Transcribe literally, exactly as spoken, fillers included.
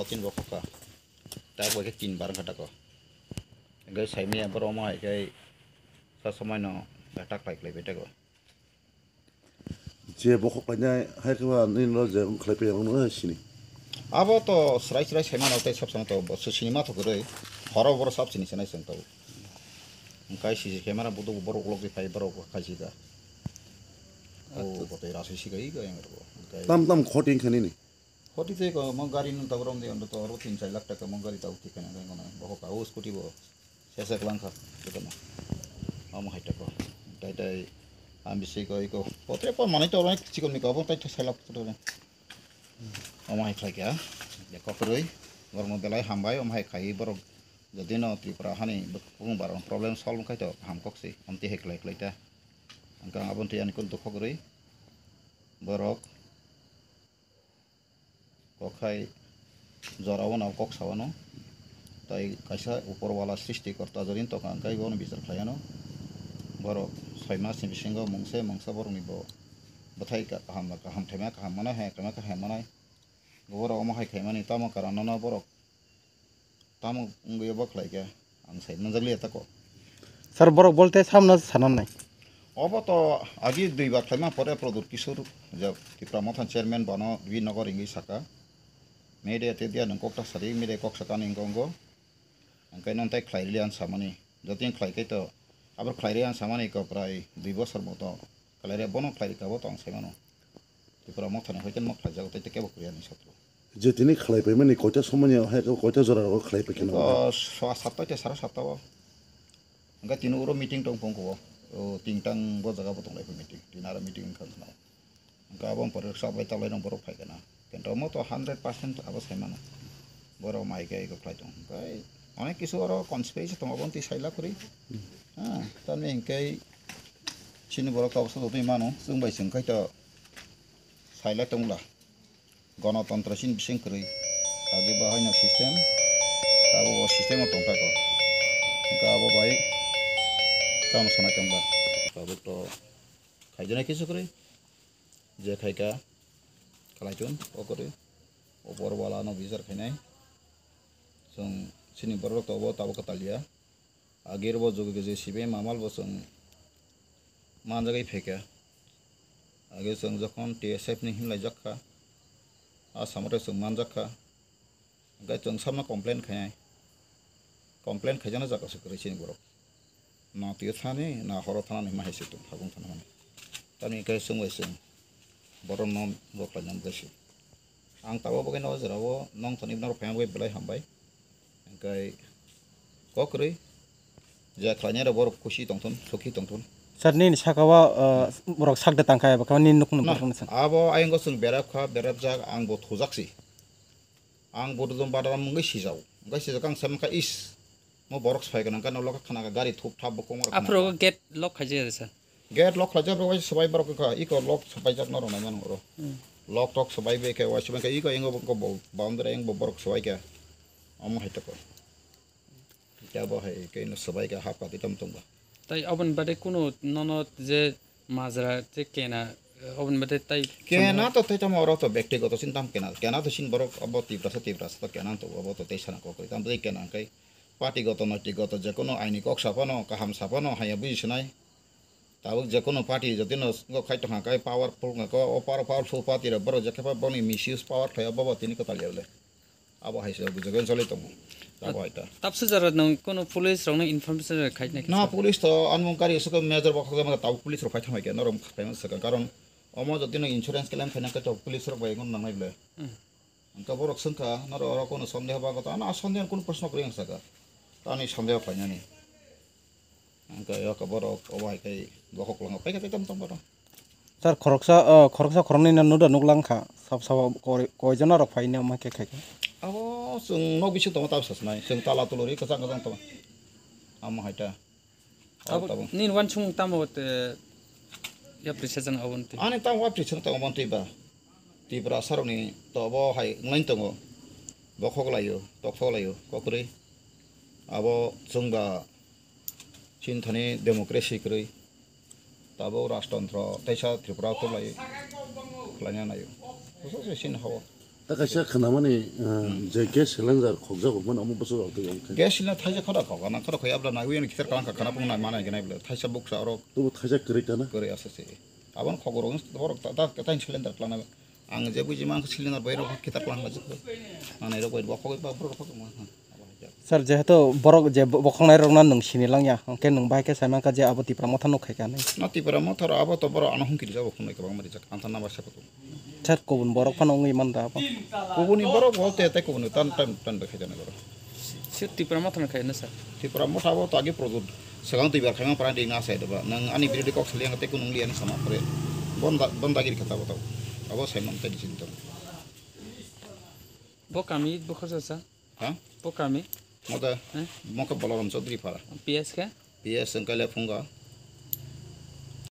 Tin bo khokha. Tak bai khe tin bar wngkha tako. Hingke saimaya borok omo hai khe sa somaino attack khlai khlai bai tako. Je bokhok lainai hai khe ba nini no je wng khlai phaiyang no sini. Abo to srai srai sai mano tei sab sama to bo sini ma thok rwi horo boro sab sini sanai chwng tabuk. Hingke C C camera budu borok uklok di phai borok khaisi da. O botoi rasai sikai ga yang ro. Tam tam khoti wngkha nini. Khoti tei ko mo gari no tabuk rom di ondo to oro tin char lakh taka mo gari tabuk tikhana nai ngono bokhok ka o scooty bo. Sesa kwlangkha, jotono. Omo hai tako. Tai tai, ang bisi ko iko. Potre pon manai to onek chikon miko, obo tai to selak to. Omo hai khlai kha. Ya kokroi. Borokno belai hambai, omo hai khai borok. Jodi no Tripura hani bukung barok problem solve khai to ham kok si. Omti hai khlai khlai ta. Angkang abon to yani kun dukhok roi. Borok. Kokhai jorao no kok sao no, tai kaisa upor wala srishti korta jodi tongkha, hwnkhe bono bichar khlai ano. Borok soi mas ni bisingo mungsa mungsa borok ni bo bwthai kaham kaham thaima kaham manai, hai thaima kaham manai. Borok omo hai khaimani tamo karon no borok. Tamo wngwi obo khlai khe ang sai manjak liya tako. Sir, borok bolte samno sanam nai. Obo to agi dui bar khlaima pore Pradyut Kishore je Tipra Motha chairman bono Vinogo ringwi saka. Media te dia nang kok ta sari, media kok saka ning gongo. Angkai non tai khlai liya ang samani. Jotin khlai kai to abor khlai liya ang samani ko prai dui bosor moto. Khlai re bono khlai rika bo tong sai mano. Tipra Mothani hoite nok khlaijago, tei tei kebo kwrwi ani satro. Je tini khlai paimani koita somoni hai koita jora rogo khlai paikhe no? Iko soa satta te sara satta o. Hingke tini uro meeting tong phung kho. O tingtang bo jaga bo tong lai meeting. Tini aro meeting wngkha khna. Hingke abo pore sabai talai no borok phai kana. Kento mo to hundred percent abo sai mano. Borok mai khe iko khlai tong. Hingke onek kisu oro conspiracy tong abo twi sai la kwrwi. Ha, tamni hingke chini borok to abo sotwi mano. Chwng bai chwng khai to. Sailai tongla, gonotontro chini bising kwrwi, agi bahaino system, abo bo system o tongthakgo, hwnkhe abo bai tamo sanai tongba. Tabuk to khaijaknai kisu kwrwi, je khaika khlai tong o kwrwi, opor wala no bichar khainai, chwng chini borok rok to obo tabuk kwtal ya. Agir bo jugi jugi sibai mamal bo chwng manjagwi phaikha. Age chwng jokhon T S F ni himlai jak kha, a samate chwng manjak kha. Hwnkhe chwng samno complain khainai. Complain khaijaknai jaga se kwrwi chini borok. Na twi thani, na horo thani ma hai se tong, habung thani mani. Tamni hwnkhe chwng bai chwng borok no rok lainani bwsai. Ang tabuk bagwi no o jora o nong thani norok phaima bagwi belai hambai. Hwnkhe kok kwrwi je khlainai rok borok khusi tongthun, sukhi tongthun. Sir, nini saka o, uh, borok sak de tangkha eba khe nini nukung na borok no sir? Abo ayang o chwng berap kha, berap jak, ang bo thujak si. Ang bo dudum badaram wngwi sijao. Wngwi sijak ang sai mankha is. Mo borok soi gwnang khe nokla khe khna kha gari thup thap bo kongor khna. Aphuru kha. Gate lock khaijak ya sir? Gate lock khlaijak, bai swbai borok wngkha, iko lock swbaijak norok naimano oro. Hmm. Lock tok swbai bai khe uaisuk bai khe iko ingo bo, bo boundary ingo borok swbai khe. Omo hai toko. Khe bo hai khe ino swbai khe hap kha twi tamo tongba. Tai oboni bade kunu nono je majra je kena, oboni bade tai kena to tei tamo oro to bektigoto sin tam kena. Kena to sin borok obo Tiprasa, Tiprasa to kena to obo to tei sana kokoi. Tam tei kena kai party goto, noiti goto, jekono aini kok saphano, kaham saphano, haya buji sinai. Tabuk jekono party jotino wngkha khai tongkha, kai powerful wngkha, o power-, powerful party rok borok jekhe pa boni misuse power khlai, o bobo tini kwtal ya le. Abo hai se bujagwi choli tongo. Abo hai ta. Tapsa jora nwng kono police rokno information rok khai nai kisa? Na police to anmung kari sukha major bokha jama tabuk police rok phai thamai khe norok phai man saka, karon omo jotino insurance claim khaina khe to police rok bai ngon nangnai ble. Hmm. Hwnkhe borok swngkha, norok oro kono sondeho bago ta? Ano a sondeho kono proshno kwrwi ang saka. Tani sondeho khlainani. Hwnkhe yok borok obo hai khe bokhok lama paikha tei tamo tamo borok. Sir, khoroksa, o, khoroksa khoroknwi no nuda nuklang kha. Sab sabo koi, koijon norok phaini omo khe khaikha? Abo chwng nok bising tongo tabsa swnai. Chwng tala tuluri kwchang kwchang tongo. Amo hai ta. Abo tabuk. Nini wansukmung tamo te yapri sajak aboni twi? Ani tamo yapri sajak tong aboni twi ba. Tiprasa rokni to bo hai wnglaino tongo. Bokhok laio, tokhok laio, kokrwi. Abo chwng ba chini thani democracy kwrwi. Tabuk rajtontro teisa Tripura o tubulai khlaina naio. Bwswk se chini hao. Ta kaisa khnamani, uh, je gas cylinder khokjago mano omo bwswk rok twi omo khe. Gas cylinder thaisa khoro khok, ana khoro khoi abla naiwi ani kitar kalang ka khana pung nai manai ganai bla thaisa buksa oro. Tubo thaisa kwrwi kana? Kwrwi asa se. Abon khogoro borok ta, ta, ta cylinder klana. Ang je buji mang cylinder bai rok kitar kalang la jikho. Manai rok bai bokho bai borok khok ma. Sir, jehetu borok je bo-, bokhoknai rokno nwng sini langya, hwnkhe nwng bahai khe sai mankha je abo Tipra Motha nuk khai kha hinwi. Na Tipra Motha ro abo to borok ano hungkiri jabo khunui kwbangma rijak. Ang thana ba sapato. Sir, kubun borok phano wngwi man da abo? Kubuni borok bo te, te kubuni tan, tan, tan bai khai jana borok. Sir, Tipra Motha no khai na, sir? Tipra Motha bo to agi project. Swkang twi bar khaima pran ring na sai doba. Nwng ani birodo kok sali ang te kunung liya na sama pore. Bonda, bonda giri khata bo to. Abo sai man te disin to. Bo kami bo khorsa sa? Ha? Bo kami? Moda. Eh? Moka Balaram Chaudhary para. P S khe? P S wngkha le phunga.